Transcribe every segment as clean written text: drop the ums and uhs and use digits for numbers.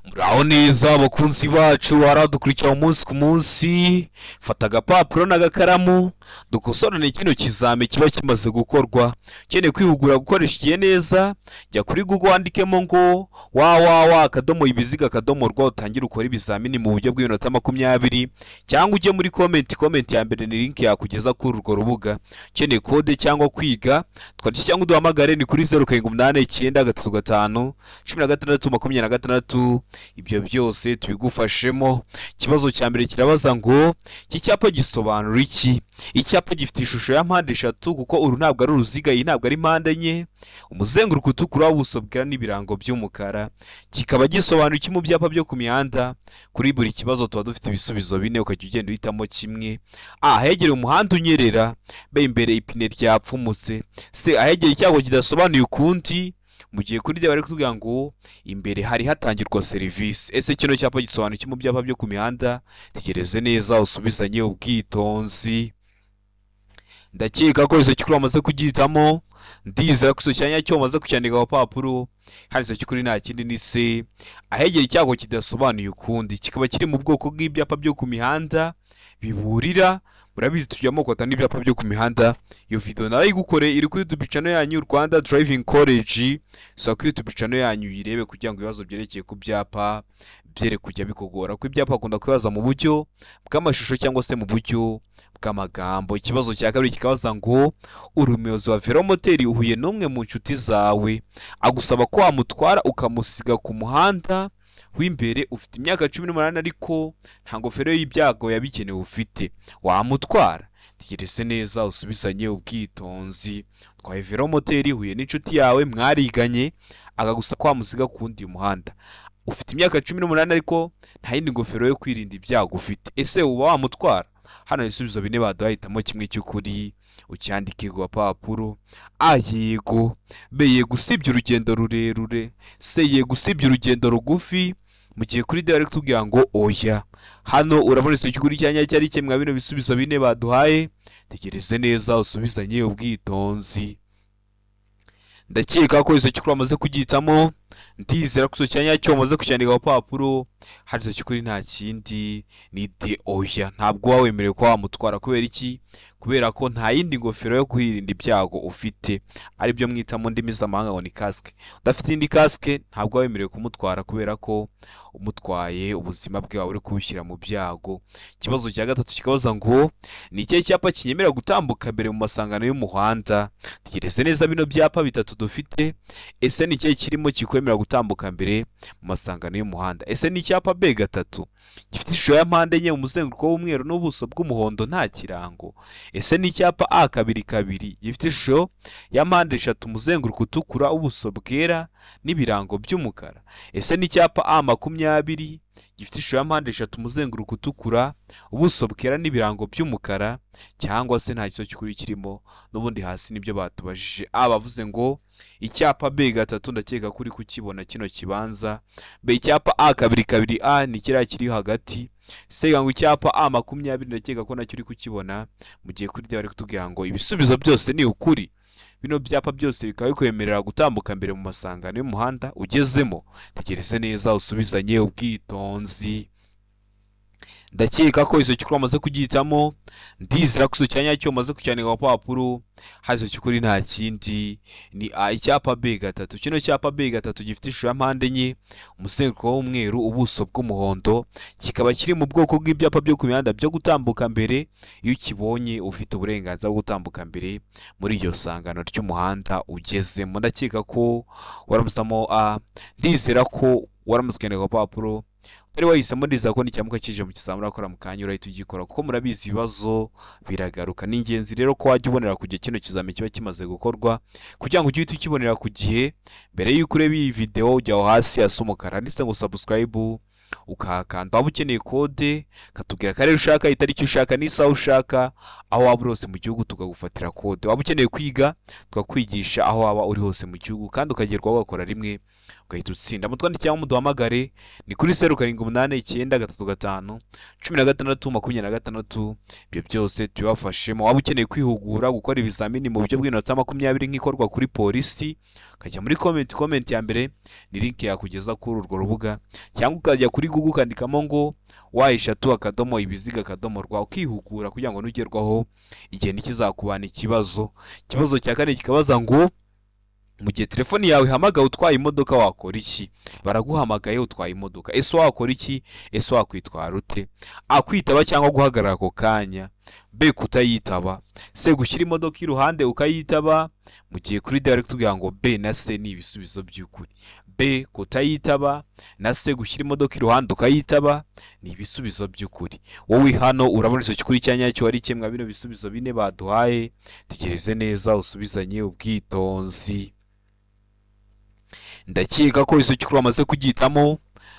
Muraho neza abakunzi bacu, waradukurikira umunsi ku munsi. Fata agapapuro n'agakaramu dukosorane kino kizame kiba kimaze gukorwa. Ukeneye kwihugura gukoresha igihe neza, jya kuri Google wandikemo ngo www.ibiziga.rw utangire ukore ibizamini mu buryo bw'iminota 20, cyangwa ujye muri comment ya mbere ni link yakugeza kuri urwo rubuga. Ukeneye kode cyangwa kwiga, twandike cyangwa uduhamagare ni kuri 0789 35 16 26. Ibyo byose tubigufashemo. Ikibazo cya mbere kirabaza ngo iki cyapa gisobanura iki? Icyapa gifite ishusho ya mpande eshatu, kuko uru ntabwo ari uruziga, iyi ntabwo ari mpande enye, umuzenguruko utukura, ubuso bwera n'ibirango by'umukara. Kikaba gisobanura iki mu byapa byo ku mihanda? Kuri buri kibazo tuba dufite ibisubizo bine, ukajya ugenda uhitamo kimwe. A, ahegereye umuhanda unyerera. B, imbere ipine ryapfumutse. C, ahegereye icyago kidasobanuye ukundi. Mu gihe kuri D bari kutubwira ngo imbere hari hatangirwa serivisi. Ese kino cyapa gisobanura iki mu byapa byo ku mihanda? Tegereze neza usubizanye ubwitonzi. Ndakeka ko icyo cy'ukuri wamaze kugihitamo, ndizera ko icyo cyanya cyo wamaze kucyandika ku papuro. Hano icyo cy'ukuri nta kindi ni C, ahegera icyago kidasobanuye ukundi. Kikaba kiri mu bwoko bw'ibyapa byo ku mihanda biburira. Murabizi tujya amoko atanu y'ibyapa byo ku mihanda. Iyo video narayigukoreye iri kuri YouTube channel yanyu Rwanda Driving College. So kuri YouTube channel yanyu uyirebe kugira ngo ibibazo byerekeye ku byapa byere kujya bikugora, kuko ibyapa bakunda kubibaza mu buryo bw'amashusho cyangwa se mu buryo bw'amagambo. Ikibazo cya kabiri kikabaza ngo uri umuyobozi wa velomoteri uhuye n'umwe mu nshuti zawe, agusaba ko wamutwara ukamusiga ku muhanda w'imbere, ufite imyaka 18 ariko nta ngofero y'ibyago yabigenewe ufite, wamutwara? Tegereze neza usubizanye ubwitonzi. Utwaye velomoteri uhuye n'inshuti yawe mwariganye, akagusaba ko wamusiga ku wundi muhanda, ufite imyaka 18 ariko nta yindi ngofero yo kwirinda ibyago ufite, ese uba wamutwara? Hano ibisubizo bine baduhaye, hitamo kimwe cy'ukuri ucyandike ku gapapuro. A, yego. B, yego usibye urugendo rurerure. C, yego usibye urugendo rugufi. Mu gihe kuri D bari kutubwira ngo oya. Hano urabona icyo cy'ukuri cyanya cyari kimwe bino bisubizo bine baduhaye. Tegereze neza usubizanye ubwitonzi. Ndakeka ko icyo cy'ukuri wamaze kugihitamo, ndizera ko icyo cyanya cyo wamaze kucyandika ku papuro. Hari icyo cy'ukuri nta kindi ni D, oya. Ntabwo uba wemerewe kuba wamutwara. Kubera iki? Kubera ko nta yindi ngofero yo kwirinda ibyago ufite, aribyo mwita mu ndimi z'amahanga ngo ni kasike. Udafite indi kasike ntabwo uba wemerewe kumutwara, kubera ko umutwaye ubuzima bwe waba uri kubushyira mu byago. Ikibazo cya gatatu kikabaza ngo ni ikihe cyapa kinyemerera gutambuka mbere mu masangano y'umuhanda? Tegereze neza bino byapa bitatu dufite. Ese ni ikihe kirimo kikwemerera gutambuka mbere mu masangano y'umuhanda? Ese ni icyapa B3 gifite ishusho ya mpande enye, umuzenguruko w'umweru n'ubuso bw'umuhondo nta kirango? Ese ni icyapa A22 gifite ishusho ya mpande eshatu, umuzenguruko utukura, ubuso bwera n'ibirango by'umukara? Ese ni icyapa A20 gifite ishusho ya mpande eshatu, umuzenguruko utukura, ubuso bwera n'ibirango by'umukara? Cyangwa se nta kibazo cy'ukuri kirimo? N'ubundi hasi nibyo batubajije. A bavuze ngo icyapa B3, ndakeka ko uri kukibona kino kibanza. B, icyapa A22A ni kiriya kiri hagati. C ngo icyapa A20, ndakeka ko nacyo uri kukibona. Mu gihe kuri D bari kutubwira ngo ibisubizo byose ni ukuri. Bino byapa byose bikaba bikwemerera gutambuka mbere mu masangano y'umuhanda ugezemo. Tegereze neza usubizanye ubwitonzi. Ndakeka ko icyo cy'ukuri wamaze kugihitamo, ndizera ko icyo cyanya cyo wamaze kucyandika ku papuro. Hari icyo cy'ukuri nta kindi ni A, icyapa B3. Kino cyapa B3 gifite ishusho ya mpande enye, umuzenguruko w'umweru, ubuso bw'umuhondo, kikaba kiri mu bwoko bw'ibyapa byo ku mihanda byo gutambuka mbere. Iyo ukibonye ufite uburenganzira bwo gutambuka mbere muri iryo sangano ry'umuhanda ugezemo. Ndakeka ko waramusamo A, ndizera ko waramutse ucyandika ku papuro. Utari wahisemo, ndizera ko n'icyamuka kije mu kizamura akora mu kanya urahita ugikora, kuko murabizi ibibazo biragaruka. Ni ingenzi rero ko wajya ubonera ku gihe kino kizami kiba kimaze gukorwa, kugira ngo ujye uhita ukibonera ku gihe. Mbere y'uko ureba iyi video ujya aho hasi hasa umukara handitse ngo subscribe, ukahakanda. Waba ukeneye kode katubwira akarere ushaka, itariki ushaka n'isaha ushaka, aho waba uri hose mu gihugu tukagufatira kode. Waba ukeneye kwiga tukakwigisha aho waba uri hose mu gihugu, kandi ukagerwaho ugakora rimwe ugahita utsinda. Mutwandike cyangwa muduhamagare ni kuri 0789 35 16 26. Ibyo byose tubibafashemo. Waba ukeneye kwihugura gukora ibizamini mu buryo bw'inota 20 nk'ikorwa kuri polisi, ukajya muri comment ya mbere ni link yakugeza kuri urwo rubuga, cyangwa ukajya kuri Google ukandikamo ngo w3.ibiziga.rwa ukihugura kugira ngo nugerwaho igihe ntikizakubana ikibazo. Ikibazo cya kane kikabaza ngo mu gihe telefoni yawe ihamagaye utwaye imodoka wakora iki? Baraguhamagaye utwaye imodoka, ese wakora iki? Ese wakwitwara ute? A, kwitaba cyangwa guhagarara ako kanya. B, kutayitaba. C, gushyira imodoka iruhande ukayitaba. Mu gihe kuri D bari kutubwira ngo B na C ni ibisubizo by'ukuri. B, kutayitaba na C, gushyira imodoka iruhande ukayitaba ni ibisubizo by'ukuri. Wowe hano urabona icyo cy'ukuri cya nyacyo ari kimwe bino bisubizo bine baduhaye. Tegereze neza usubizanye ubwitonzi. Ndakeka ko icyo cy'ukuri wamaze kugitamo,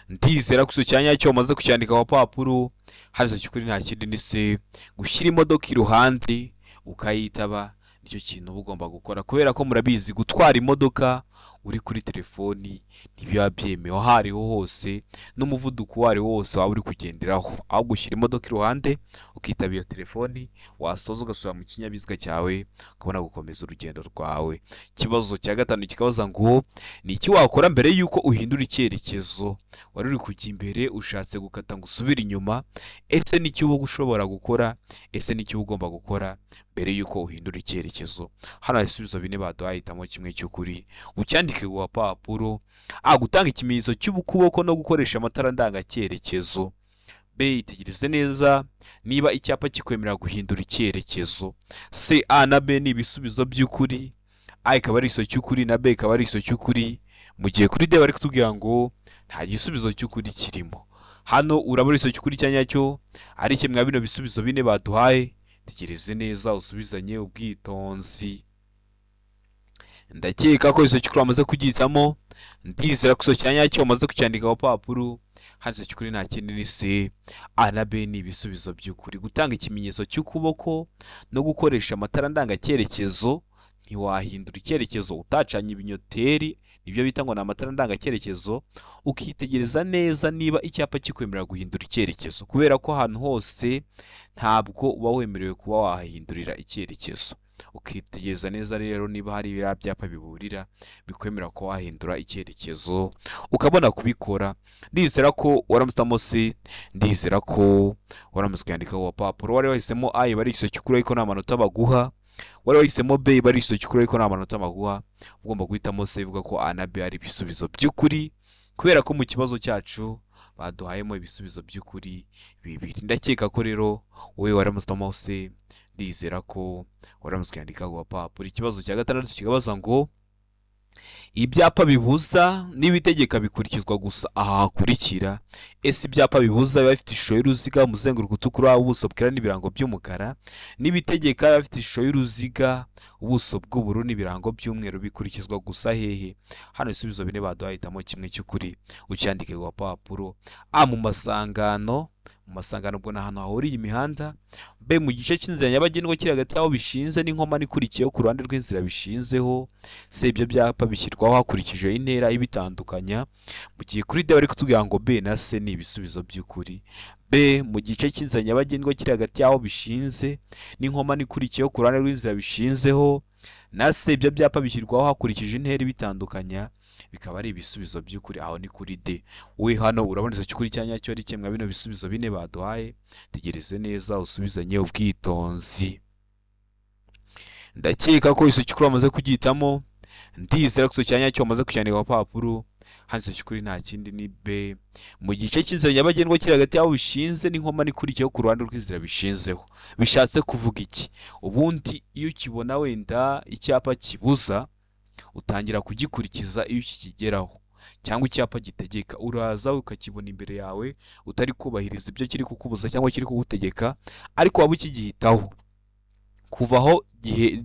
ndizera ko icyo cya nyacyo wamaze kucyandika ku papuro. Hano icyo cy'ukuri nta kindi ni C, gushyira imodoka iruhande ukayitaba nicyo kintu uba ugomba gukora, kubera ko murabizi gutwara imodoka uri kuri telefoni ntibiba byemewe aho ariho hose n'umuvuduko uwo ariwo wose waba uri kugenderaho. Ahubwo ushyira imodoka iruhande ukitaba iyo telefoni, wasoza ugasubira mu kinyabiziga cyawe ukabona gukomeza urugendo rwawe. Ikibazo cya gatanu kikabaza ngo ni iki wakora mbere y'uko uhindura icyerekezo? Wari uri kujya imbere ushatse gukata ngo usubire inyuma, ese ni iki uba ushobora gukora? Ese ni iki uba ugomba gukora mbere y'uko uhindura icyerekezo? Hano hari ibisubizo bine baduhaye, hitamo kimwe cy'ukuri ucyandike ku gapapuro. A, gutanga ikimenyetso cy'ukuboko no gukoresha amatara ndangacyerekezo. B, itegereze neza niba icyapa kikwemerera guhindura icyerekezo. C, A na B ni ibisubizo by'ukuri. A ikaba ari igisubizo cy'ukuri na B ikaba ari igisubizo cy'ukuri. Mu gihe kuri D bari kutubwira ngo nta gisubizo cy'ukuri kirimo. Hano urabona igisubizo cy'ukuri cya nyacyo ari kimwe bino bisubizo bine baduhaye. Tegereze neza usubizanye ubwitonzi. Ndakeka ko igisubizo cy'ukuri wamaze kugitamo, ndizera ko igisubizo cya nyacyo wamaze kucyandika ku papuro. Hano igisubizo cy'ukuri nta kindi ni C, A na B ni ibisubizo by'ukuri. Gutanga ikimenyetso cy'ukuboko no gukoresha amatara ndangacyerekezo, ntiwahindura icyerekezo utacanye ibinyoteri, nibyo bita ngo ni amatara ndangacyerekezo, ukitegereza neza niba icyapa kikwemerera guhindura icyerekezo, kubera ko ahantu hose ntabwo uba wemerewe kuba wahindurira icyerekezo. Ukitegereza neza rero niba hari biriya byapa biburira bikwemerera ko wahindura icyerekezo ukabona kubikora. Ndizera ko waramusamo C, ndizera ko waramutse ukandika ku gapapuro. Wari wahisemo A iba ari igisubizo cy'ukuri ariko nta manota baguha, wari wahisemo B iba ari igisubizo cy'ukuri ariko nta manota baguha. Ugomba guhitamo C ivuga ko A na B ari ibisubizo by'ukuri, kubera ko mu kibazo cyacu baduhayemo ibisubizo by'ukuri bibiri. Ndakeka ko rero wowe waramusamo C, ndizera ko waramutse ukandika ku gapapuro. Ikibazo cya gatandatu kikabaza ngo ibyapa bibuza n'ibitegeka bikurikizwa gusa aha hakurikira. Ese ibyapa bibuza biba bifite ishusho y'uruziga, umuzenguruko utukura, ubuso bwera n'ibirango by'umukara, n'ibitegeka biba bifite ishusho y'uruziga, ubuso bw'ubururu n'ibirango by'umweru bikurikizwa gusa hehe? Hano ibisubizo bine baduhaye, hitamo kimwe cy'ukuri ucyandike ku gapapuro. A, mu masangano, mu masangano ubwo ni ahantu hahuriye imihanda. B, mu gice cy'inzira nyabagendwa kiri hagati y'aho bishinze n'inkomane ikurikiyeho ku ruhande rw'inzira bishinzeho. C, ibyo byapa bishyirwaho hakurikijwe intera ibitandukanya. Mu gihe kuri D bari kutubwira ngo B na C ni ibisubizo by'ukuri. B, mu gice cy'inzira nyabagendwa kiri hagati y'aho bishinze n'inkomane ikurikiyeho ku ruhande rw'inzira bishinzeho, na C, ibyo byapa bishyirwaho hakurikijwe intera ibitandukanya, bikaba ari ibisubizo by'ukuri. Aho ni kuri D. Wowe hano urabona icyo cy'ukuri cya nyacyo ari kimwe bino bisubizo bine baduhaye. Tegereze neza usubizanye ubwitonzi. Ndakeka ko igisubizo cy'ukuri wamaze kugitamo, ndizera ko igisubizo cya nyacyo wamaze kucyandika ku gapapuro. Hano igisubizo cy'ukuri nta kindi ni B, mu gice cy'inzira nyabagendwa kiri hagati y'aho bishinze n'inkomane ikurikiyeho ku ruhande rw'inzira bishinzeho. Bishatse kuvuga iki? Ubundi iyo ukibona wenda icyapa kibuza utangira kugikurikiza iyo ukikigeraho, cyangwa icyapa gitegeka uraza ukakibona imbere yawe utari kubahiriza ibyo kiri kukubuza cyangwa kiri kugutegeka, ariko waba ukigihitaho kuva aho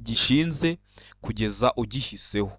gishinze kugeza ugihiseho.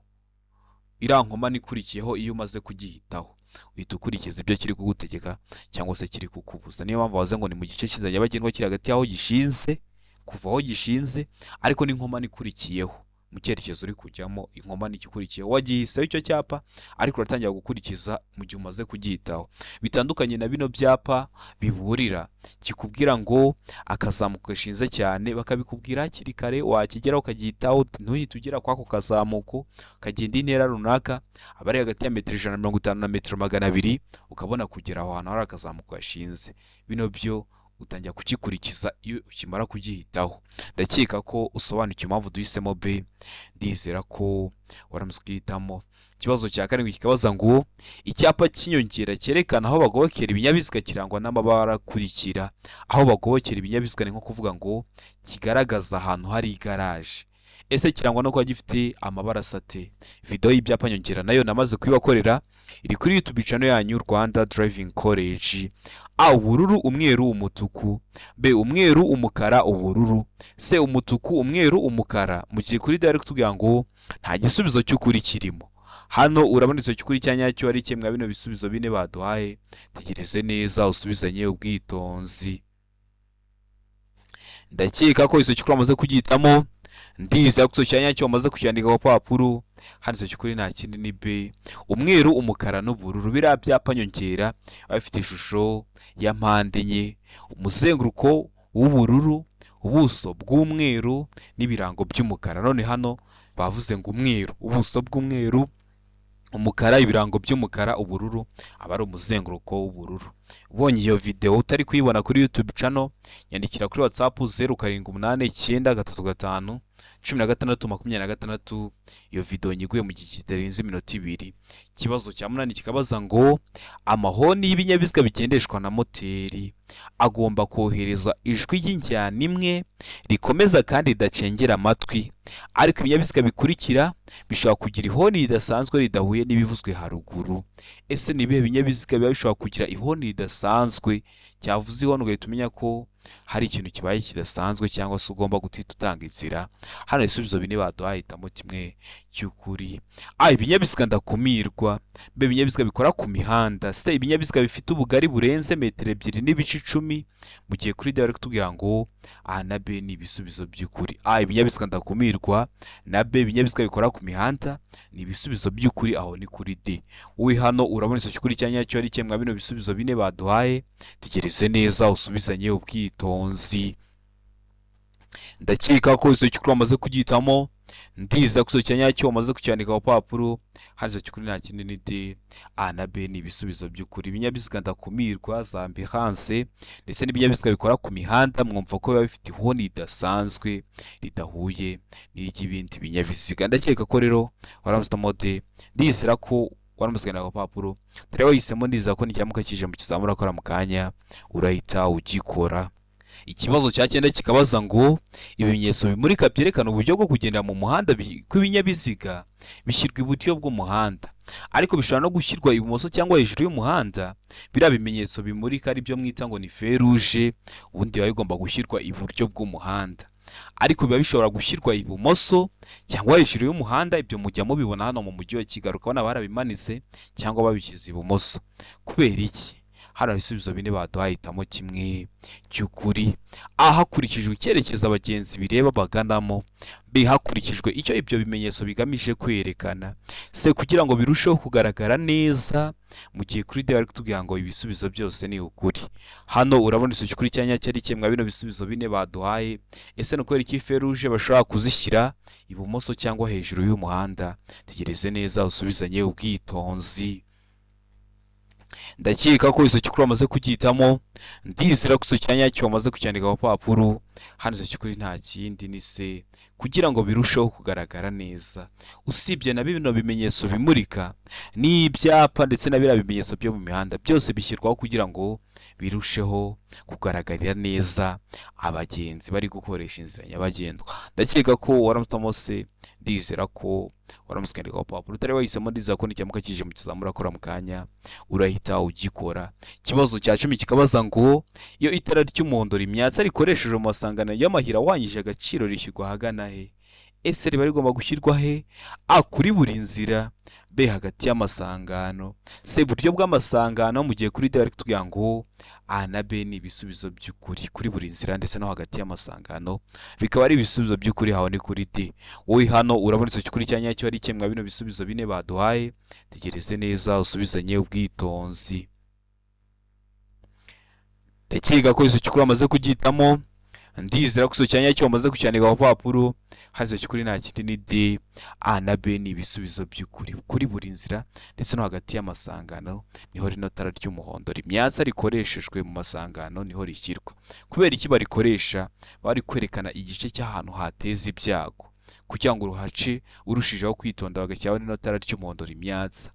Iriya nkomane ikurikiyeho iyo umaze kugihitaho uhita ukurikiza ibyo kiri kugutegeka cyangwa se kiri kukubuza. Niyo mpamvu bavuze ngo ni mu gice cy'inzira nyabagendwa kiri hagati y'aho gishinze, kuva aho gishinze ariko n'inkomane ikurikiyeho. mu cyerekezo uri kujyamo, inkomane ikikurikiye. Wagihiseho icyo cyapa ariko uratangira gukurikiza mu gihe umaze kugihitaho. Bitandukanye na bino byapa biburira, kikubwira ngo akazamuko gashinze cyane, bakabikubwira hakiri kare, wakigeraho ukagihitaho, ntuhite ugera kw'ako kazamuko, ukagenda intera runaka, aba ari hagati ya metero 150 na metero 200, ukabona kugera aho hantu hari akazamuko gashinze. Bino byo utangira kukikurikiza iyo ukimara kugihitaho. Ndakeka ko usobanukiwe impamvu duhisemo B, ndizera ko waramutse ukihitamo. Ikibazo cya karindwi kikabaza ngo icyapa cy'inyongera cyerekana aho bagobokera ibinyabiziga kirangwa n'amabara akurikira. Aho bagobokera ibinyabiziga ni nko kuvuga ngo kigaragaza ahantu hari igaraje. Ese kirangwa no kuba gifite amabara asate? Video y'ibyapa nyongera nayo namaze kuyibakorera, iri kuri YouTube channel yanyu Rwanda Driving College. A, ubururu, umweru, umutuku. B, umweru, umukara, ubururu. C, umutuku, umweru, umukara. Mu gihe kuri D bari kutubwira ngo nta gisubizo cy'ukuri kirimo. Hano urabona icyo cy'ukuri cya nyacyo ari kimwe bino bisubizo bine baduhaye. Tegereze neza usubizanye ubwitonzi. Ndakeka ko icyo cy'ukuri wamaze kugihitamo, ndizera ko icyo cya nyacyo wamaze kucyandika ku papuro. Hano icyo cy'ukuri nta kindi ni B, umweru, umukara n'ubururu. Biriya byapa nyongera biba bifite ishusho ya mpande enye, umuzenguruko w'ubururu, ubuso bw'umweru n'ibirango by'umukara. None hano bavuze ngo umweru, ubuso bw'umweru, umukara, ibirango by'umukara, ubururu, aba ari umuzenguruko w'ubururu. Ubonye iyo video utari kuyibona kuri YouTube channel, nyandikira kuri WhatsApp 0789 35 16 26. Iyo video nyiguye mu gihe kitarenze iminota 2. Ikibazo cya munani kikabaza ngo amahoni y'ibinyabiziga bigendeshwa na moteri agomba kohereza ijwi ry'injyana imwe rikomeza kandi ridacengera amatwi, ariko ibinyabiziga bikurikira bishobora kugira ihoni ridasanzwe ridahuye n'ibivuzwe haruguru. Ese ni ibihe binyabiziga biba bishobora kugira ihoni ridasanzwe? Cyavuze ihoni ugahita umenya ko hari ikintu kibaye kidasanzwe cyangwa se ugomba guhita utanga inzira. Hano ibisubizo bine baduhaye, hitamo kimwe cy'ukuri. A, ibinyabiziga ndakumirwa. B, ibinyabiziga bikora ku mihanda. C, ibinyabiziga bifite ubugari burenze metero 2.10. Mu gihe kuri D bari kutubwira ngo A na B ni ibisubizo by'ukuri. A, ibinyabiziga ndakumirwa, na B, ibinyabiziga bikora ku mihanda ni ibisubizo by'ukuri, aho ni kuri D. Wowe hano urabona icyo cy'ukuri cya nyacyo ari kimwe bino bisubizo bine baduhaye. Tegereze neza usubizanye ubwitonzi. Ndakeka ko icyo cy'ukuri wamaze kugihitamo, ndizera ko icyo cya nyacyo wamaze kucyandika ku papuro. Hano icyo cy'ukuri nta kindi ni D. A na B ni ibisubizo by'ukuri. Ibinyabiziga ndakumirwa, za ambulance ndetse n'ibinyabiziga bikora ku mihanda, mwumva ko biba bifite ihoni ridasanzwe ridahuye n'iry'ibindi binyabiziga. Ndakeka ko rero waramutse D, ndizera ko waramutse kucyandika ku papuro. Dore wahisemo, ndizera ko nikiramuka kije mu kizamura akora mu kanya urahita ugikora. Ikibazo cya cyenda kikabaza ngo ibimenyetso bimurika byerekana uburyo bwo kugenda mu muhanda kw'ibinyabiziga bishyirwa iburyo bw'umuhanda, ariko bishobora no gushyirwa ibumoso cyangwa hejuru y'umuhanda. Biriya bimenyetso bimurika ari byo mwita ngo ni feruje, ubundi biba bigomba gushyirwa iburyo bw'umuhanda, ariko biba bishobora gushyirwa ibumoso cyangwa hejuru y'umuhanda. Ibyo mujya mubibona hano mu mujyi wa Kigali, ukabona barabimanitse cyangwa babishyize ibumoso. Kubera iki? Hano ibisubizo bine baduhaye, hitamo kimwe cy'ukuri. A, hakurikijwe icyerekezo abagenzi bireba baganamo. B, hakurikijwe icyo ibyo bimenyetso bigamije kwerekana. C, kugira ngo birusheho kugaragara neza. Mu gihe kuri D bari kutubwira ngo ibisubizo byose ni ukuri. Hano urabona icyo cy'ukuri cya nyacyo ari kimwe bino bisubizo bine baduhaye. Ese ni ukubera iki feruje bashobora kuzishyira ibumoso cyangwa hejuru y'umuhanda? Tegereze neza usubizanye ubwitonzi. Ndakeka ko icyo cy'ukuri wamaze kugihitamo, ndizera ko icyo cya nyacyo wamaze kucyandika ku papuro. Hano icyo cy'ukuri nta kindi ni C, kugira ngo birusheho kugaragara neza. Usibye na bino bimenyetso bimurika n'ibyapa ndetse na biriya bimenyetso byo mu mihanda, byose bishyirwaho kugira ngo birusheho kugaragarira neza abagenzi bari gukoresha inzira nyabagendwa. Ndakeka ko waramutse C, ndizera ko waramutse ukandika ku papuro. Utari wahisemo, ndizera ko nikiramuka kije mu kizamura akora mu kanya urahita ugikora. Ikibazo cya 10 kikabaza ngo iyo itara ry'umuhondo rimyatsa rikoreshejwe mu masangano y'amahira wangije agaciro rishyirwa ahagana he? Ese riba rigomba gushyirwa he? A, kuri buri nzira, B, hagati y'amasangano, C, iburyo bw'amasangano. Mu gihe kuri D bari kutubwira ngo A na B ni ibisubizo by'ukuri kuri buri nzira ndetse no hagati y'amasangano, bikaba ari ibisubizo by'ukuri. Aho ni kuri D. Wowe hano urabona icyo cy'ukuri cya nyacyo ari kimwe bino bisubizo bine baduhaye. Tegereze neza usubizanye ubwitonzi. Ndakeka ko icyo cy'ukuri bamaze kugihitamo. Ndizera ko icyo cya nyacyo bamaze kucyandika ku papuro. Hano icyo cy'ukuri nta kindi ni D. A na B ni ibisubizo by'ukuri kuri buri nzira ndetse no hagati y'amasangano. Niho rino tara ry'umuhondo rimyatsa rikoreshejwe mu masangano, niho rishyirwa. Kubera iki barikoresha? Bari kwerekana igice cy'ahantu hateza ibyago kugira ngo uruhace urushijeho kwitonda, bagashyiraho rino tara ry'umuhondo rimyatsa.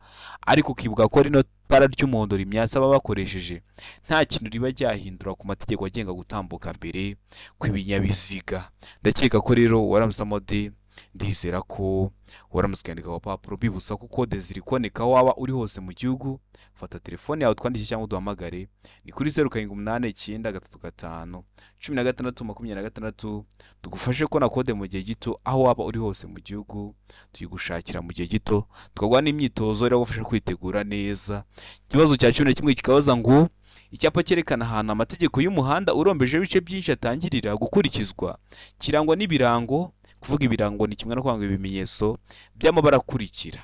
Ariko ukibuka ko rino tara ry'umuhondo rimyatsa baba bakoresheje nta kintu riba ryahindura ku mategeko agenga gutambuka mbere kw'ibinyabiziga. Ndakeka ko rero waramusamo D. Ndizera ko waramutse ukandika ku papuro. Bibutsa ko kode ziri kuboneka aho waba uri hose mu gihugu. Fata telefone yawe twandike cyangwa uduhamagare, ni kuri 0789 35 16 26, tugufashe kubona kode mu gihe gito aho waba uri hose mu gihugu. Tuyigushakira mu gihe gito, tukaguha n'imyitozo iragufasha kwitegura neza. Ikibazo cya 11 kikabaza ngo icyapa cyerekana ahantu amategeko y'umuhanda urombejeho ibice byinshi atangirira gukurikizwa kirangwa n'ibirango. Kuvuga ibirango ni kimwe no kwanga ibimenyetso by'amabara akurikira: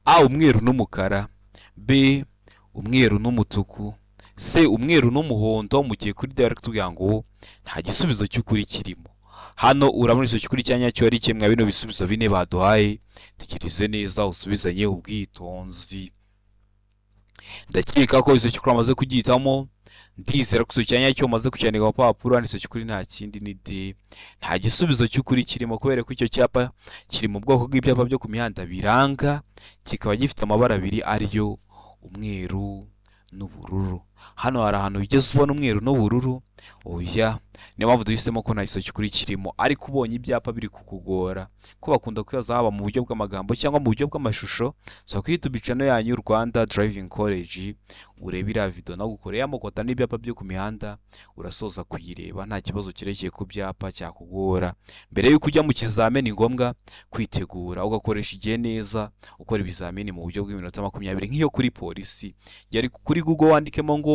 A, umweru n'umukara, B, umweru n'umutuku, C, umweru n'umuhondo. Mu gihe kuri D bari kutubwira ngo nta gisubizo cy'ukuri kirimo. Hano urabona icyo cy'ukuri cya nyacyo ari kimwe bino bisubizo bine baduhaye. Tegereze neza usubizanye ubwitonzi. Ndakeka ko icyo cy'ukuri bamaze kugihitamo. Ndizera ko icyo cya nyacyo bamaze kucyandika ku papuro. Handitse cy'ukuri nta kindi ni D. Nta gisubizo cy'ukuri kirimo kubera ko icyo cyapa kiri mu bwoko bw'ibyapa byo ku mihanda biranga, kikaba gifite amabara abiri ariyo umweru n'ubururu. Hano hari ahantu wigeze ubona umweru n'ubururu? Oya. Niyo mpamvu duhisemo ko nta gisubizo cy'ukuri kirimo. Ariko ubonye ibyapa biri kukugora, ko bakunda kwibaza haba mu buryo bw'amagambo cyangwa mu buryo bw'amashusho, so kuri YouTube channel yanyu Rwanda Driving College urebe iriya video nagukoreye amokota n'ibyapa byo ku mihanda, urasoza kuyireba nta kibazo cyerekeye ku byapa cyakugora. Mbere y'uko ujya mu kizamini ni ngombwa kwitegura, ugakoresha igihe neza, ukora ibizamini mu buryo bw'iminota 20 nk'iyo kuri polisi. Yari kuri Google wandikemo ngo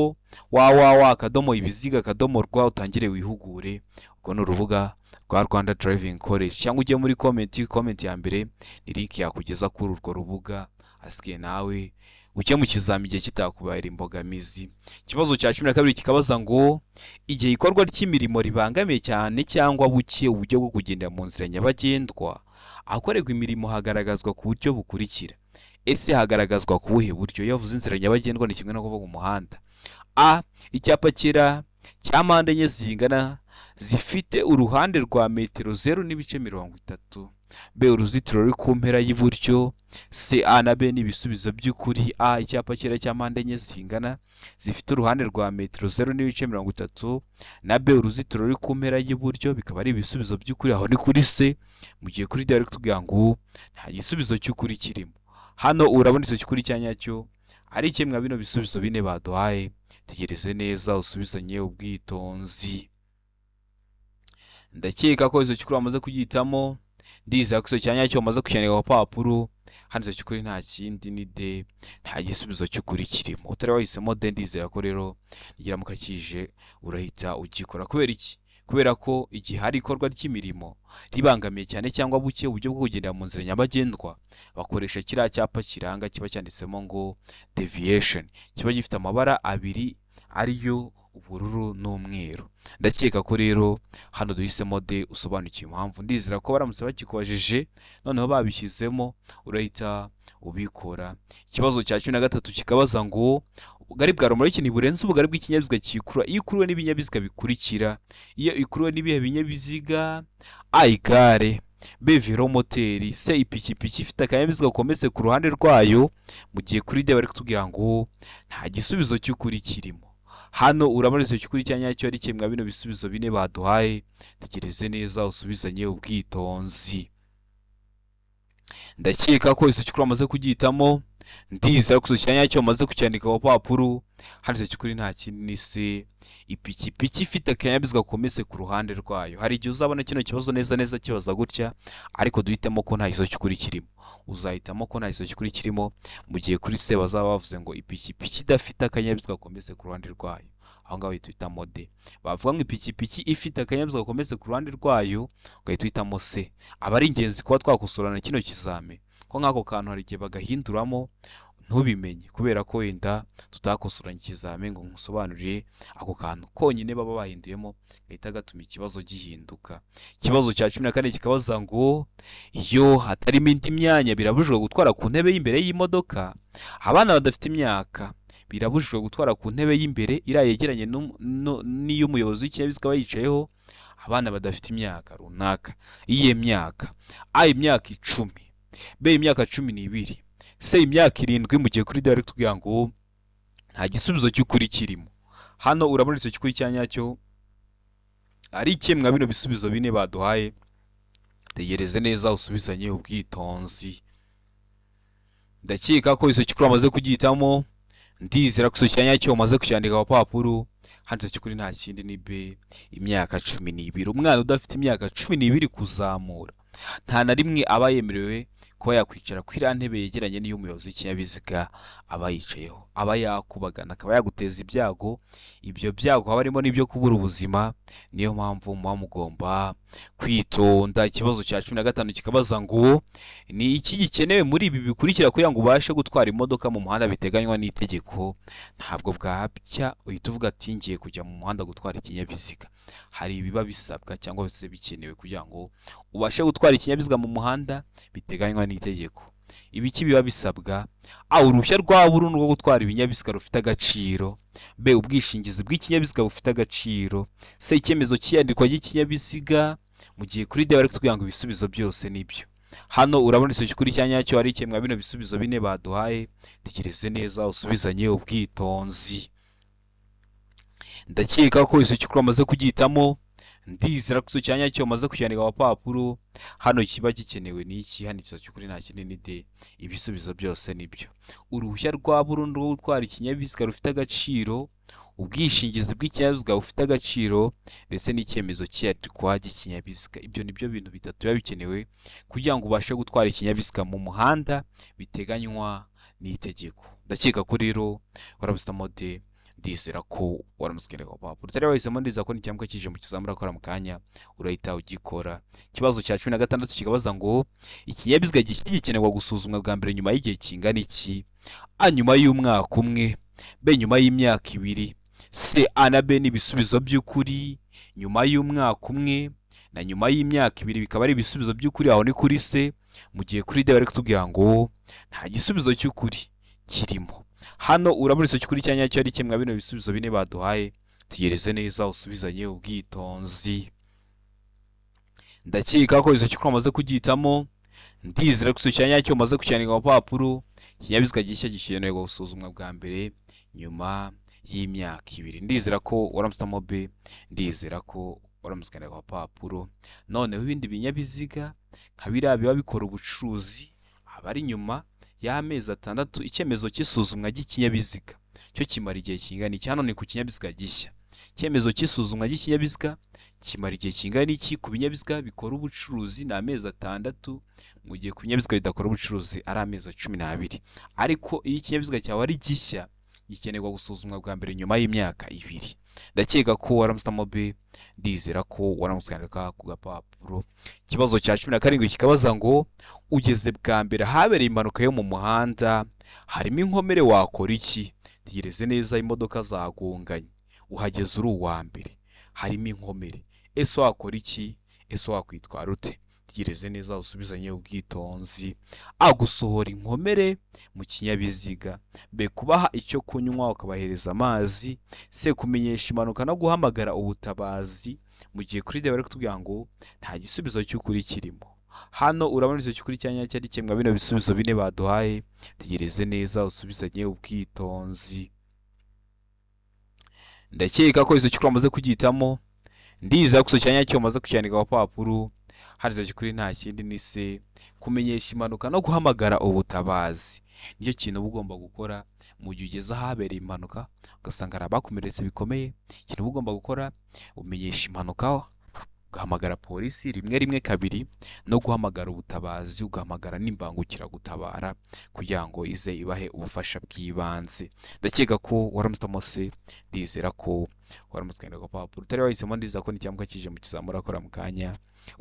www.ibiziga.rwa, utangire wihugure. Urwo ni urubuga rwa Rwanda Driving College, cyangwa ujye muri comment, comment ya mbere ni link yakugeza kuri urwo rubuga. Asigaye nawe ujye mu kizami igihe kitakubera imbogamizi. Ikibazo cya 12 kikabaza ngo igihe ikorwa ry'imirimo ribangamiye cyane cyangwa buke uburyo bwo kugendera mu nzira nyabagendwa, ahakorerwa imirimo hagaragazwa ku buryo bukurikira. Ese hagaragazwa ku buhe buryo? Iyo bavuze inzira nyabagendwa ni kimwe no kuvuga umuhanda. A, icyapa cyera cya mpande enye zingana zifite uruhande rwa metero 0.30. B, uruzitiro ruri ku mpera y'iburyo. C, A na B ni ibisubizo by'ukuri. A, icyapa cyera cya mpande enye zingana zifite uruhande rwa metero 0.30, na B, uruzitiro ruri ku mpera y'iburyo, bikaba ari ibisubizo by'ukuri. Aho ni kuri C. Mu gihe kuri D bari kutubwira ngo nta gisubizo cy'ukuri kirimo. Hano urabona icyo cy'ukuri cya nyacyo ari kimwe bino bisubizo bine baduhaye. Tegereze neza usubizanye ubwitonzi. Ndakeka ko icyo cy'ukuri bamaze kugihitamo. Ndizera ko icyo cya nyacyo bamaze kucyandika ku papuro. Handitse cy'ukuri nta kindi ni D. Nta gisubizo cy'ukuri kirimo. Utari wahisemo D, ndizera ko rero nigiramuka kije urahita ugikora. Kubera iki? Kubera ko igihe hari ikorwa ry'imirimo ribangamiye cyane cyangwa buke uburyo bwo kugendera mu nzira nyabagendwa, bakoresha kiriya cyapa kiranga kiba cyanditsemo ngo deviation, kiba gifite amabara abiri ariyo ubururu n'umweru. Ndakeka ko rero hano duhisemo D, usobanukiwe impamvu. Ndizera ko baramutse bakikubajije noneho babishyizemo urahita ubikora. Ikibazo cya 13 kikabaza ngo ubugari bwa romoroki ntiburenze ubugari bw'ikinyabiziga cyikurura iyo ikuruwe n'ibinyabiziga bikurikira. Iyo ikuruwe n'ibihe binyabiziga? A, igare, B, velomoteri, C, ipikipiki ifite akanyabiziga kometse ku ruhande rwayo. Mu gihe kuri D bari kutubwira ngo nta gisubizo cy'ukuri kirimo. Hano urabona icyo cy'ukuri cya nyacyo ari kimwe bino bisubizo bine baduhaye. Tegereze neza usubizanye ubwitonzi. Ndakeka ko igisubizo cy'ukuri wamaze kugihitamo, ndizera ko igisubizo cya nyacyo wamaze kucyandika ku gapapuro. Hano igisubizo cy'ukuri nta kindi ni C, ipikipiki ifite akanyabiziga kometse ku ruhande rwayo. Hari igihe uzabona kino kibazo neza neza kibaza gutya, ariko duhitemo ko nta gisubizo cy'ukuri kirimo. Uzahitamo ko nta gisubizo cy'ukuri kirimo mu gihe kuri C bazaba bavuze ngo ipikipiki idafite akanyabiziga kometse ku ruhande rwayo. Aho ngaho uhita uhitamo D. Bavuga ngo ipikipiki ifite akanyabiziga gakometse ku ruhande rwayo, ugahita uhitamo C. Aba ari ingenzi kuba twakosorana kino kizame, ko nk'ako kantu hari igihe bagahinduramo ntubimenye, kubera ko wenda tutakosoranye ikizame ngo nkusobanurire ako kantu konyine baba bahinduyemo gahita gatuma ikibazo gihinduka. Ikibazo cya 14 kikabaza ngo iyo hatarimo indi myanya birabujijwe gutwara ku ntebe y'imbere y'imodoka. Abana badafite imyaka birabujijwe gutwara ku ntebe y'imbere iriya yegeranye n'iy'umuyobozi w'ikinyabiziga aba yicayeho. Abana badafite imyaka runaka, iyihe myaka? A imyaka 10, B imyaka 12, C imyaka 7, mu gihe kuri D bari kutubwira ngo nta gisubizo cy'ukuri kirimo. Hano urabona igisubizo cy'ukuri cya nyacyo ari ikemwa bino bisubizo bine baduhaye. Tegereze neza usubizanye ubwitonzi. Ndakeka ko igisubizo cy'ukuri wamaze kugihitamo, ndizera ko igisubizo cya nyacyo wamaze kucyandika ku gapapuro. Hano igisubizo cy'ukuri nta kindi ni B, imyaka 12. Umwana udafite imyaka 12 kuzamura nta na rimwe aba yemerewe kuba yakwicara kuri iriya ntebe yegeranye n'iy'umuyobozi w'ikinyabiziga aba yicayeho. Aba yakubagana akaba yaguteza ibyago, ibyo byago haba harimo n'ibyo kubura ubuzima. Niyo mpamvu muba mugomba kwitonda. Ikibazo cya 15 kikabaza ngo ni iki gikenewe muri ibi bikurikira kugira ngo ubashe gutwara imodoka mu muhanda biteganywa n'itegeko? Ntabwo bwabya uhita uvuga ati ngiye kujya mu muhanda gutwara ikinyabiziga. Hari ibiba bisabwa cyangwa se bikenewe kugira ngo ubashe gutwara ikinyabiziga mu muhanda biteganywa n'itegeko. Ibiki biba bisabwa? A uruhushya rwa burundu rwo gutwara ibinyabiziga rufite agaciro, B ubwishingizi bw'ikinyabiziga bufite agaciro, C icyemezo cy'iyandikwa ry'ikinyabiziga, mu gihe kuri D bari kutubwira ngo ibisubizo byose nibyo. Hano urabona igisubizo cy'ukuri cya nyacyo ari ikemwa bino bisubizo bine baduhaye. Tekereze neza usubizanye ubwitonzi. Ndakeka ko igisubizo cy'ukuri wamaze kugihitamo, ndizera ko igisubizo cya nyacyo wamaze kucyandika ku gapapuro. Hano kiba gikenewe ni iki? Hano igisubizo cy'ukuri nta kindi ni D, ibisubizo byose nibyo. Uruhushya rwa burundu rwo gutwara ikinyabiziga rufite agaciro, ubwishingizi bw'ikinyabiziga bufite agaciro, ndetse n'icyemezo cy'iyandikwa ry'ikinyabiziga. Ibyo ni byo bintu bitatu biba bikenewe kugira ngo ubashe gutwara ikinyabiziga mu muhanda biteganywa n'itegeko. Ndakeka ko rero warabuze D, ndizera ko waramutse ku gapapuro. Utari wahisemo ndizera ko nicyamuka kije mu kizamura akora mu kanya urahita ugikora. Ikibazo cya 16 kikabaza ngo ikinyabiziga gishya gikenerwa gusuzumwa bwa mbere nyuma y'igihe kingana iki? A nyuma y'umwaka umwe, B nyuma y'imyaka 2, C A na B ni ibisubizo by'ukuri nyuma y'umwaka umwe na nyuma y'imyaka 2 bikaba ari ibisubizo by'ukuri, aho ni kuri C, mu gihe kuri D bari kutubwira ngo nta gisubizo cy'ukuri kirimo. Hano urabona igisubizo cy'ukuri cya nyacyo ari kimwe bino bisubizo bine baduhaye. Tegereze neza usubizanye ubwitonzi. Ndakeka ko igisubizo cy'ukuri wamaze kugihitamo, ndizera ko igisubizo cya nyacyo wamaze kucyandika ku gapapuro. Ikinyabiziga gishya gikenerwa gusuzumwa bwa mbere nyuma y'imyaka 2. Ndizera ko waramutse B, ndizera ko waramutse ku gapapuro. Noneho ibindi binyabiziga nka biriya biba bikora ubucuruzi aba ari nyuma y'amezi 6. Icyemezo cy'isuzumwa ry'ikinyabiziga cyo kimara igihe kingana iki? Hano ni ku kinyabiziga gishya. Icyemezo cy'isuzumwa ry'ikinyabiziga kimara igihe kingana iki? Ku binyabiziga bikora ubucuruzi ni amezi 6, mu gihe ku binyabiziga bidakora ubucuruzi ari amezi 12. Ariko iyo ikinyabiziga cyawe ari gishya gikenerwa gusuzumwa bwa mbere nyuma y'imyaka 2. Ndakeka ko waramutse B, ndizera ko waramutse kwandika ku gapapuro. Ikibazo cya 17 kikabaza ngo ugeze bwa mbere ahabereye impanuka yo mu muhanda harimo inkomere wakora iki? Tegereze neza, imodoka zagonganye uhageze uri uwa mbere, harimo inkomere, ese wakora iki? Ese wakwitwara ute? Tegereze neza usubizanye ubwitonzi. A gusohora inkomere mu kinyabiziga, B kubaha icyo kunywa ukabahereza amazi, C kumenyesha impanuka no guhamagara ubutabazi, mu gihe kuri D bari kutubwira ngo nta gisubizo cy'ukuri kirimo. Hano urabona igisubizo cy'ukuri cya nyacyo ari kimwe bino bisubizo bine baduhaye. Tegereze neza usubizanye ubwitonzi. Ndakeka ko igisubizo cy'ukuri wamaze kugihitamo, ndizera ko igisubizo cya nyacyo wamaze kucyandika ku gapapuro. Hano igisubizo cy'ukuri nta kindi ni C, kumenyesha impanuka no guhamagara ubutabazi. Nicyo kintu uba ugomba gukora mu gihe ugeze ahabereye impanuka ugasanga hari abakomeretse bikomeye. Ikintu uba ugomba gukora, umenyesha impanuka, ugahamagara polisi rimwe rimwe kabiri, no guhamagara ubutabazi, ugahamagara n'imbangukiragutabara kugira ngo ize ibahe ubufasha bw'ibanze. Ndakeka ko waramutse se, ndizera ko waramutse ukandika ku gapapuro. Utari wahisemo, ndizera ko nicyamuka kije mu kizamura akora mu kanya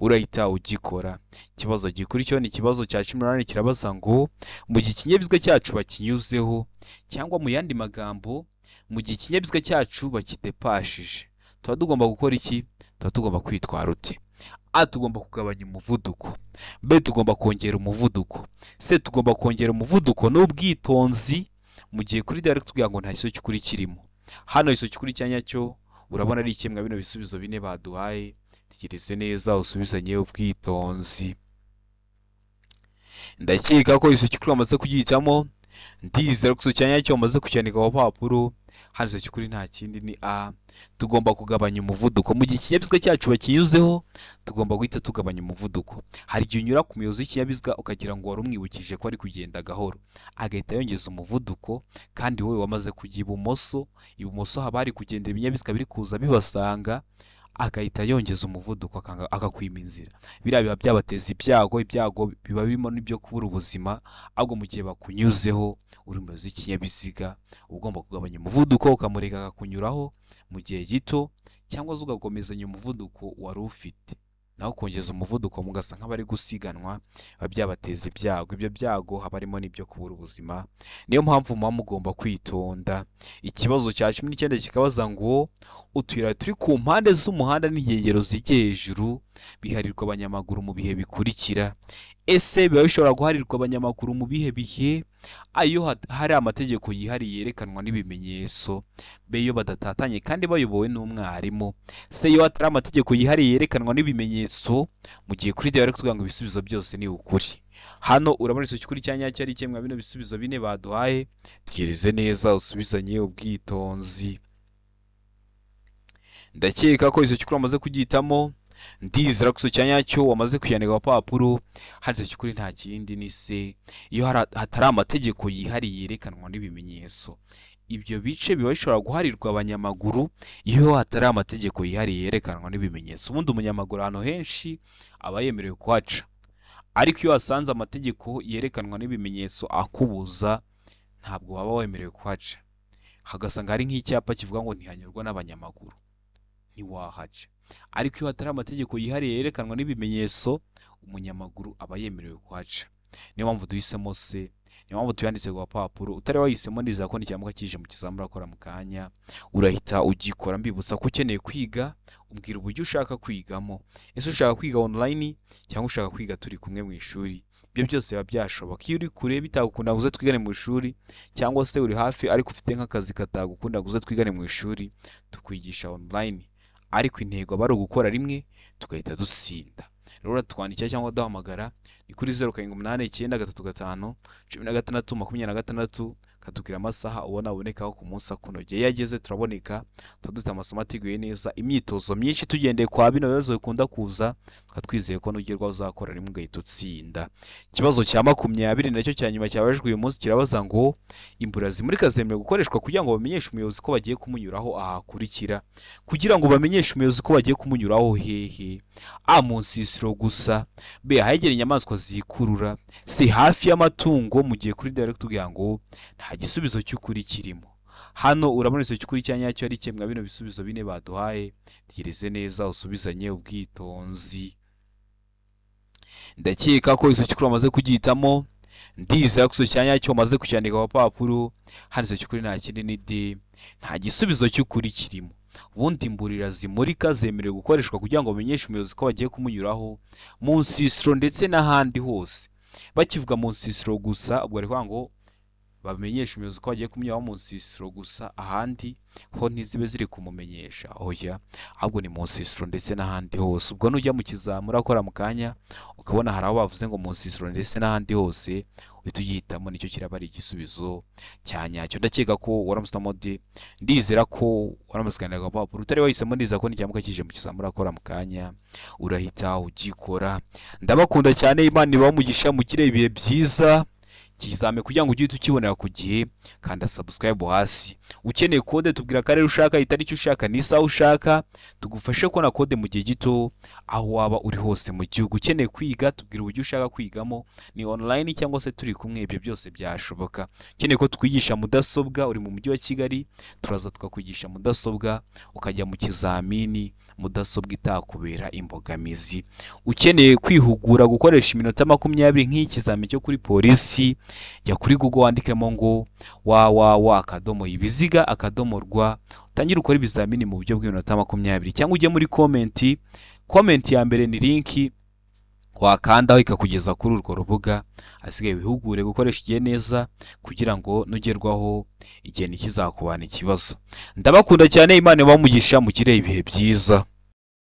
urahita ugikora. Ikibazo gikurikiyeho ni ikibazo cya 18, kirabaza ngo mu gihe ikinyabiziga cyacu bakinyuzeho, cyangwa mu yandi magambo mu gihe ikinyabiziga cyacu bakidepashije, tuba tugomba gukora iki? Tuba tugomba kwitwara ute? A, tugomba kugabanya umuvuduko. B, tugomba kongera umuvuduko. C, tugomba kongera umuvuduko n'ubwitonzi. Mu gihe kuri D bari kutubwira ngo nta gisubizo cy'ukuri kirimo. Hano igisubizo cy'ukuri cya nyacyo urabona ari ikemwa bino bisubizo bine baduhaye. Tegereze neza usubizanye ubwitonzi. Ndakeka ko igisubizo cy'ukuri wamaze kugihitamo. Ndizera ko igisubizo cya nyacyo wamaze kucyandika ku papuro. Hano igisubizo cy'ukuri nta kindi ni A, tugomba kugabanya umuvuduko. Mu gihe ikinyabiziga cyacu bakinyuzeho, tugomba guhita tugabanya umuvuduko. Hari igihe unyura ku muyobozi w'ikinyabiziga ukagira ngo wari umwibukije ko ari kugenda gahoro, agahita yongeza umuvuduko, kandi wowe wamaze kujya ibumoso. Ibumoso haba hari kugenda ibinyabiziga biri kuza bibasanga, agahita yongeza umuvuduko akakwima inzira. Biriya biba byabateza ibyago, ibyago biba birimo n'ibyo kubura ubuzima. Ahubwo mu gihe bakunyuzeho uri umuyobozi w'ikinyabiziga, uba ugomba kugabanya umuvuduko ukamureka akakunyuraho mu gihe gito, cyangwa se ugakomezanya umuvuduko wari ufite. Naho kongeza umuvuduko mugasa nk'abari gusiganwa, biba byabateza ibyago. Ibyo byago haba harimo n'ibyo kubura ubuzima. Niyo mpamvu muba mugomba kwitonda. Ikibazo cya 19 kikabaza ngo utuyira turi ku mpande z'umuhanda n'inkengero zijya hejuru biharirwa abanyamaguru mu bihe bikurikira. Ese biba bishobora guharirwa abanyamaguru mu bihe bihe? Ayo hari amategeko yihariye yerekanwa n'ibimenyetso. B, iyo badatatanye kandi bayobowe n'umwarimu. C, iyo hatari amategeko yihariye yerekanwa n'ibimenyetso. Mu gihe kuri D bari kutubwira ngo ibisubizo byose ni ukuri. Hano urabona igisubizo cy'ukuri cya nyacyo ari kimwe bino bisubizo bine baduhaye. Tegereze neza usubizanye ubwitonzi. Ndakeka ko igisubizo cy'ukuri wamaze kugihitamo. Ndizera ko igisubizo cya nyacyo wamaze kuyandika ku papuro. Hano igisubizo cy'ukuri nta kindi ni C, iyo hatari amategeko yihariye yerekanwa n'ibimenyetso. Ibyo bice biba bishobora guharirwa abanyamaguru iyo hatari amategeko yihariye yerekanwa n'ibimenyetso. Ubundi umunyamaguru ahantu henshi aba yemerewe kuhaca, ariko iyo wasanze amategeko yerekanwa n'ibimenyetso akubuza, ntabwo waba wemerewe kuhaca. Hagasanga hari nk'icyapa kivuga ngo ntihanyurwa n'abanyamaguru, ntiwahaca. Ariko iyo hatari amategeko yihariye yerekanwa n'ibimenyetso, umunyamaguru aba yemerewe kuhaca. Niyo mpamvu duhisemo C, niyo mpamvu tuyanditse ku gapapuro. Utari wahisemo, ndizera ko nicyamuka kije mu kizamura akora mu kanya urahita ugikora. Mbibutsa ko ukeneye kwiga, umbwira uburyo ushaka kwigamo. Ese ushaka kwiga online cyangwa ushaka kwiga turi kumwe mu ishuri? Ibyo byose biba byashoboka. Iyo uri kure bitagukunda ngo uze twigane mu ishuri, cyangwa se uri hafi ariko ufite nk'akazi katagukunda ngo uze twigane mu ishuri, tukwigisha online. Ariko intego aba ari ugukora rimwe tugahita dutsinda. Rero uratwandikira cyangwa duhamagara ni kuri 0 7 8 9 3 5 16 26, katubwira amasaha ubona abonekaho ku munsi akunogeye. Iyo ageze turaboneka, tuba dufite amasomo ateguye neza, imyitozo myinshi tugendeye kwa bino bibazo bikunda kuza, tukaba twizeye ko nugerwaho uzakora rimwe ugahita utsinda. Ikibazo cya 20 nacyo cya nyuma cyabajijwe uyu munsi kirabaza ngo imbura zimurika zemerewe gukoreshwa kugira ngo bamenyeshe umuyobozi ko bagiye kumunyuraho ahakurikira. Kugira ngo bamenyeshe umuyobozi ko bagiye kumunyuraho hehe? A, mu nsisiro gusa. B, ahegereye inyamaswa zikurura. C, hafi y'amatungo. Mu gihe kuri D bari kutubwira ngo nta gisubizo cy'ukuri kirimo. Hano urabona igisubizo cy'ukuri cya nyacyo ari kimwe bino bisubizo bine baduhaye. Tegereze neza usubizanye ubwitonzi. Ndakeka ko igisubizo cy'ukuri wamaze kugihitamo. Ndizera ko igisubizo cya nyacyo wamaze kucyandika ku gapapuro. Hano igisubizo cy'ukuri nta kindi ni D, nta gisubizo cy'ukuri kirimo. Ubundi imburira zimurika zemerewe gukoreshwa kugira ngo bamenyeshe umuyobozi ko bagiye kumunyuraho mu nsisiro ndetse n'ahandi hose. Bakivuga mu nsisiro gusa, ubwo bari kuvuga ngo Bamenyesha umuyobozi ko bagiye kumunyuraho mu nsisiro gusa, ahandi ho ntizibe ziri kumumenyesha. Oya, ahubwo ni mu nsisiro ndetse n'ahandi hose. Ubwo nujya mu kizami urakora mu kanya ukabona hari aho bavuze ngo mu nsisiro ndetse n'ahandi hose, uhita ugihitamo, nicyo kiraba ari igisubizo cya nyacyo. Ndakeka ko waramutse mode, ndizera ko waramutse uganira agapapuro utari wahisemo, ndizera ko nicyamuka kije mu kizami urakora mu kanya urahita ugikora. Ndabakunda cyane, Imana ibahe umugisha, mugire ibihe byiza. Ikizami kugira ngo ujye uhita ukibonera ku gihe, kanda subscribe hasi. Ukeneye kode tubwira akarere ushaka, itariki ushaka n'isaha ushaka, tugufashe kubona kode mu gihe gito aho waba uri hose mu gihugu. Ukeneye kwiga tubwira uburyo ushaka kwigamo, ni online cyangwa se turi kumwe, ibyo byose byashoboka. Ukeneye ko twigisha mudasobwa uri mu mujyi wa Kigali, turaza tukakwigisha mudasobwa ukajya mu kizamini mudasobwa itakubera imbogamizi. Ukeneye kwihugura gukoresha iminota 20 nk'ikizami cyo kuri polisi, jya kuri Google wandikemo ngo www akadomo ibiziga akadomo rwa, utangire ukore ibizamini mu buryo bw'iminota 20, cyangwa ujye muri comment. Comment ya mbere ni link wakandaho ikakugeza kuri urwo rubuga. Hasigaye wihugure gukoresha igihe neza kugira ngo nugerwaho igihe ntikizakubana ikibazo. Ndabakunda cyane, Imana ibahe umugisha, mugire ibihe byiza.